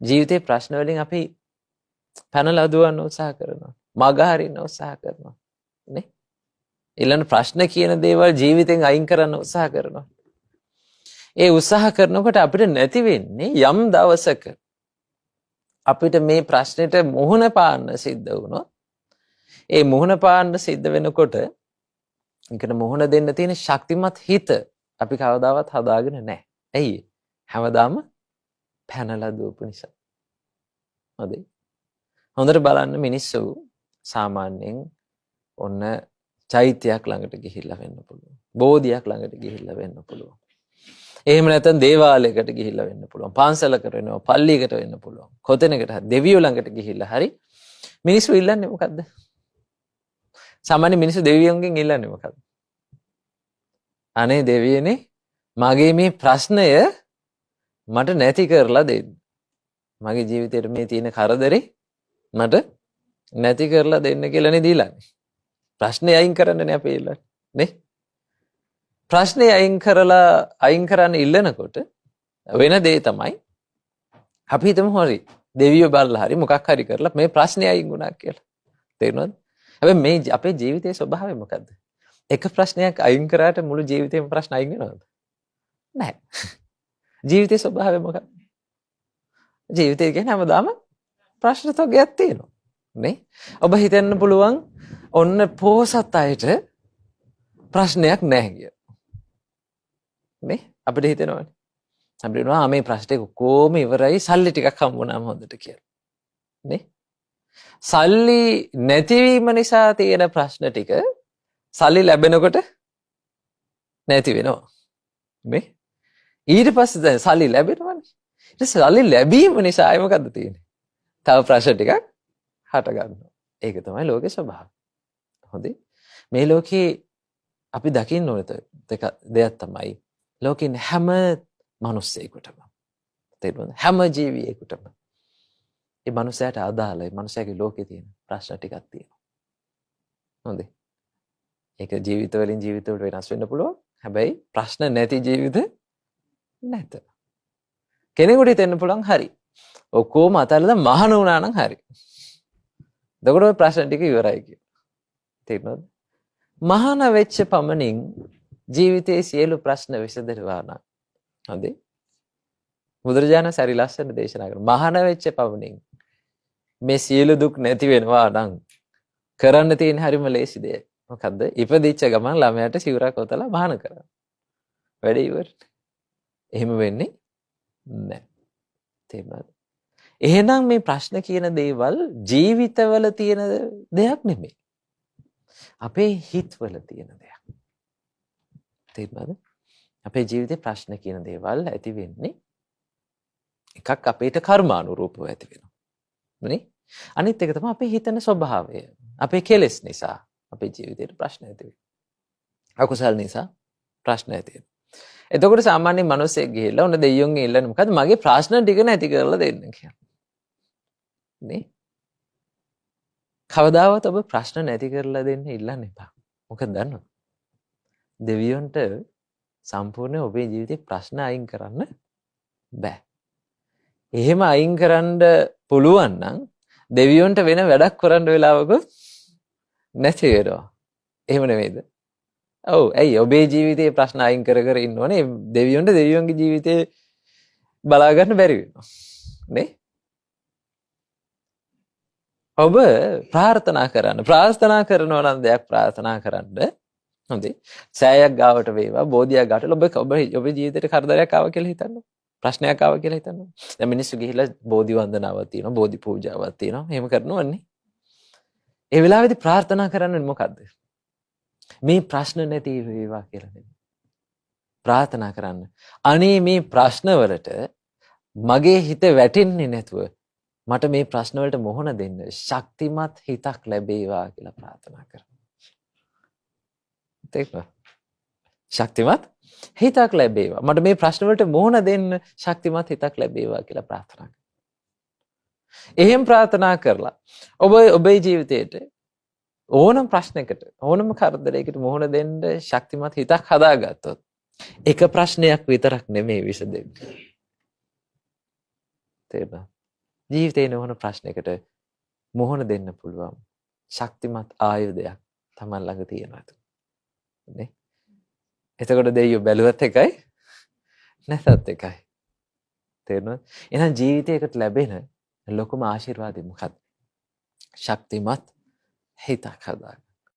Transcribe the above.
ජීවිතේ ප්‍රශ්න වලින් අපි පැනලා දුවන්න උත්සාහ කරනවා. මග හරින්න උත්සාහ කරනවා. නේ? ඊළඟ ප්‍රශ්න කියන දේවල් ජීවිතෙන් අයින් කරන්න උත්සාහ කරනවා. ඒ උත්සාහ කරනකොට අපිට නැති වෙන්නේ යම් දවසක අපිට මේ ප්‍රශ්නෙට මුහුණ පාන්න සිද්ධ වුණොත්, ඒ මුහුණ පාන්න සිද්ධ වෙනකොට ඒකට මුහුණ දෙන්න තියෙන ශක්තිමත් හිත අපි කවදාවත් හදාගෙන නැහැ. ඇයි? හැමදාම පැනලා දුවපු නිසා. හොඳයි. හොඳට බලන්න, මිනිස්සු සාමාන්‍යයෙන් ඔන්න චෛත්‍යයක් ළඟට ගිහිල්ලා වෙන්න පුළුවන්. බෝධියක් ළඟට ගිහිල්ලා වෙන්න පුළුවන්. එහෙම නැත්නම් දේවාලයකට ගිහිල්ලා වෙන්න පුළුවන්. පන්සලකට වෙනවා, පල්ලියකට වෙන්න පුළුවන්. කොතැනකට හරි දෙවියෝ ළඟට ගිහිල්ලා හරි මිනිස්සු ඉල්ලන්නේ මොකද්ද? සාමාන්‍ය මිනිස්සු දෙවියන්ගෙන් ඉල්ලන්නේ මොකද්ද? අනේ දෙවියනේ, මගේ මේ ප්‍රශ්නය මට නැති කරලා දෙන්න. මගේ ජීවිතේට මේ තියෙන කරදරේ මට නැති කරලා දෙන්න කියලානේ දීලානේ. ප්‍රශ්නේ අයින් කරන්නනේ අපි ඉල්ලන්නේ නේ. ප්‍රශ්නේ අයින් කරලා අයින් කරන්න ඉල්ලනකොට වෙන දේ තමයි, අපි හිතමු හරි දෙවියෝ බලලා හරි මොකක් හරි කරලා මේ ප්‍රශ්නේ අයින් වුණා කියලා. තේරුණාද? හැබැයි මේ අපේ ජීවිතයේ ස්වභාවය මොකද්ද? එක ප්‍රශ්නයක් අයින් කරාට මුළු ජීවිතේම ප්‍රශ්න අයින් වෙනවද? නැහැ. ජීවිතයේ ස්වභාවය මොකක්ද? ජීවිතය කියන්නේ හැමදාම ප්‍රශ්න තොගයක් තියෙනවා. නේ? ඔබ හිතන්න පුළුවන් ඔන්න පෝසත් අයට ප්‍රශ්නයක් නැහැ කියලා. නේ? අපිට හිතෙනවනේ. අපිට හිතෙනවා මේ ප්‍රශ්න ටික ඔක්කොම ඉවරයි, සල්ලි ටිකක් හම්බුනාම හොඳට කියලා. නේ? සල්ලි නැතිවීම නිසා තියෙන ප්‍රශ්න ටික සල්ලි ලැබෙනකොට නැති වෙනවා. නේ? ඊට පස්සේ දැන් සල්ලි ලැබෙනවනේ. ඊට පස්සේ සල්ලි ලැබීම නිසා ආයෙ මොකද්ද තියෙන්නේ? තව ප්‍රශ්න ටිකක් හට ගන්නවා. ඒක තමයි ලෝකේ ස්වභාවය. හොඳයි. මේ ලෝකේ අපි දකින්න ඕන දෙක දෙයක් තමයි, ලෝකේ ඉන්න හැම මිනිස්සෙකුටම, තේරුණාද? හැම ජීවියෙකුටම ඒ මනුස්සයාට අදාළ, ඒ මනුස්සයාගේ ලෝකේ තියෙන ප්‍රශ්න ටිකක් තියෙනවා. හොඳයි. ඒක ජීවිත වලින් ජීවිත වලට වෙනස් වෙන්න පුළුවන්. හැබැයි ප්‍රශ්න නැති ජීවිත නැත. කෙනෙකුට හිතෙන්න පුළුවන් හරි, ඔක්කොම අතහැරලා මහණ වුණා නම් හරි. එතකොට ඔය ප්‍රශ්න ටික ඉවරයි කියලා. තේරුණාද? මහණ වෙච්ච පමණින් ජීවිතයේ සියලු ප්‍රශ්න විසඳනවා නම්, හොඳයි. බුදුරජාණන් හරි ලස්සන දේශනා කරනවා. මහණ වෙච්ච පමණින් මේ සියලු දුක් නැති වෙනවා නම් කරන්න තියෙන හරිම ලේසි දෙයක්. මොකද්ද? ඉපදිච්ච ගමන් ළමයාට සිවුරක් ඔතලා මහණ කරන්න. වැඩේ ඉවරයි. එහෙම වෙන්නේ නැහැ. තේරුණාද? එහෙනම් මේ ප්‍රශ්න කියන දේවල් ජීවිතවල තියෙන දෙයක් නෙමෙයි. අපේ හිතවල තියෙන දෙයක්. තේරුණාද? අපේ ජීවිතේ ප්‍රශ්න කියන දේවල් ඇති වෙන්නේ එකක් අපේට කර්මානුරූපව ඇති වෙනවා. නේ? අනිත් එක තමයි අපේ හිතන ස්වභාවය. අපේ කෙලෙස් නිසා අපේ ජීවිතේට ප්‍රශ්න ඇති වෙනවා. අකුසල් නිසා ප්‍රශ්න ඇති වෙනවා. එතකොට සාමාන්‍ය මිනිස්සෙක් ගිහිල්ලා ඔන්න දෙයියොන්ගෙන් ඉල්ලන්නේ මොකද්ද? මගේ ප්‍රශ්න ටික නැති කරලා දෙන්න කියලා. නේ? කවදාවත් ඔබ ප්‍රශ්න නැති කරලා දෙන්න ඉල්ලන්න එපා. මොකද දන්නවද? දෙවියන්ට සම්පූර්ණ ඔබේ ජීවිතේ ප්‍රශ්න අයින් කරන්න බෑ. එහෙම අයින් කරන්න පුළුවන් නම් දෙවියන්ට වෙන වැඩක් කරන්න වෙලාවකුත් නැති වෙනවා. එහෙම නෙමෙයිද? ඔව්. ඇයි ඔබේ ජීවිතේ ප්‍රශ්න අයින් කර කර ඉන්න ඕනේ? දෙවියන්ට දෙවියන්ගේ ජීවිතේ බලා ගන්න බැරි වෙනවා. නේ? ඔබ ප්‍රාර්ථනා කරන්න. ප්‍රාර්ථනා කරනවා නම් දෙයක් ප්‍රාර්ථනා කරන්න. හොඳයි. සෑයක් ගාවට වේවා, බෝධියක් ගාවට. ඔබ ඔබ ඔබේ ජීවිතේට කරදරයක් ආවා කියලා හිතන්න. ප්‍රශ්නයක් ආවා කියලා හිතන්න. දැන් මිනිස්සු ගිහිල්ලා බෝධි වන්දනාවක් තියෙනවා, බෝධි පූජාවක් තියෙනවා. එහෙම කරනවන්නේ. ඒ වෙලාවේදී ප්‍රාර්ථනා කරන්නේ මොකද්ද? මේ ප්‍රශ්න නැති වේවා කියලා නෙමෙයි. ප්‍රාර්ථනා කරන්න. අනේ මේ ප්‍රශ්නවලට මගේ හිත වැටෙන්නේ නැතුව මට මේ ප්‍රශ්න වලට මුහුණ දෙන්න ශක්තිමත් හිතක් ලැබේවා කියලා ප්‍රාර්ථනා කරනවා. තේරුණා? ශක්තිමත් හිතක් ලැබේවා. මට මේ ප්‍රශ්න වලට මුහුණ දෙන්න ශක්තිමත් හිතක් ලැබේවා කියලා ප්‍රාර්ථනා කරනවා. එහෙම ප්‍රාර්ථනා කරලා ඔබ ඔබේ ජීවිතේට ඕනම ප්‍රශ්නයකට, ඕනම කරදරයකට මුහුණ දෙන්න ශක්තිමත් හිතක් හදාගත්තොත් එක ප්‍රශ්නයක් විතරක් නෙමෙයි විසඳෙන්නේ. තේරුණා? ජීවිතේ නොවන ප්‍රශ්නයකට මුහුණ දෙන්න පුළුවන් ශක්තිමත් ආයුධයක් තමන් ළඟ තියෙනවා. නේ? එතකොට දෙයියෝ බැලුවත් එකයි නැතත් එකයි. තේරුණාද? එහෙනම් ජීවිතයකට ලැබෙන ලොකුම ආශිර්වාදය මොකක්ද? ශක්තිමත් හිතක් හදාගන්න.